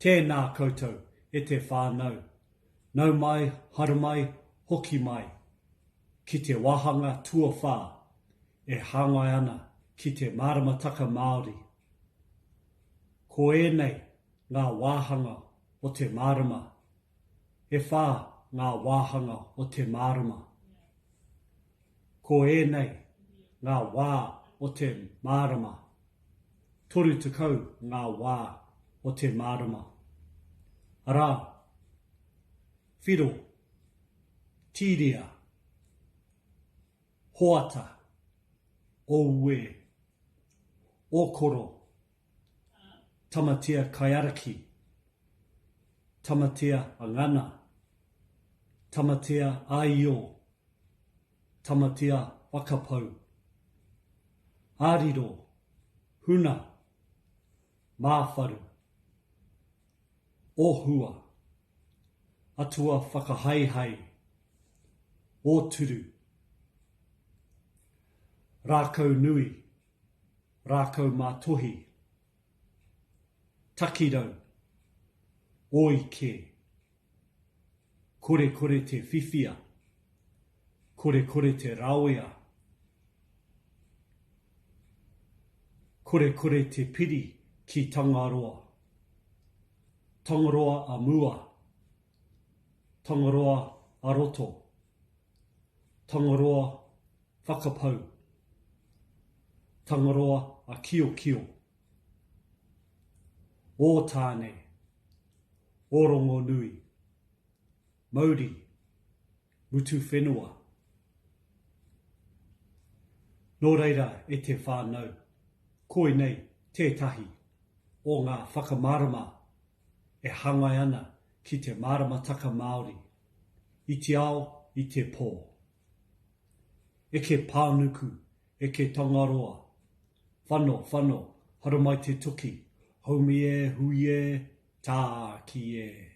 Tēnā koutou e te whānau, nau mai, haere mai, hoki mai ki te wāhanga tuawhā e hāngai ana ki te maramataka Māori. Ko ēnei ngā wāhanga o te marama. E whā ngā wāhanga o te marama. Ko ēnei ngā wā o te marama. 30 ngā wā o te marama. Arā, Whiro, Tīria, Hoata, Ouē, Ōkoro, Tamatea Kaiaraki, Tamatea a Ngana, Tamatea a Io, Tamatea Wakapau, Āriro, Huna, Māwharu, Ōhua, Atua Whakahaehae, Ōturu, Rākau Nui, Rākau Mā Tohi, Takirau, Oi kē. Korekore te whiwhia, Korekore te rawea, Korekore te piri ki Tangaroa, Tangaroa a mua, Tangaroa a roto, Tangaroa whakapau, Tangaroa a kiokio, Ō Tāne, Ō Rongonui, Mauri, Mutu whenua. Nō reira e te whānau, koinei tētahi o ngā whakamārama e hāngai ana ki te maramataka Māori, i te ao, i te pō. Eke pānuku, eke Tangaroa, Whano, whano, haramai te toki, haumi e, hui e, tāki e.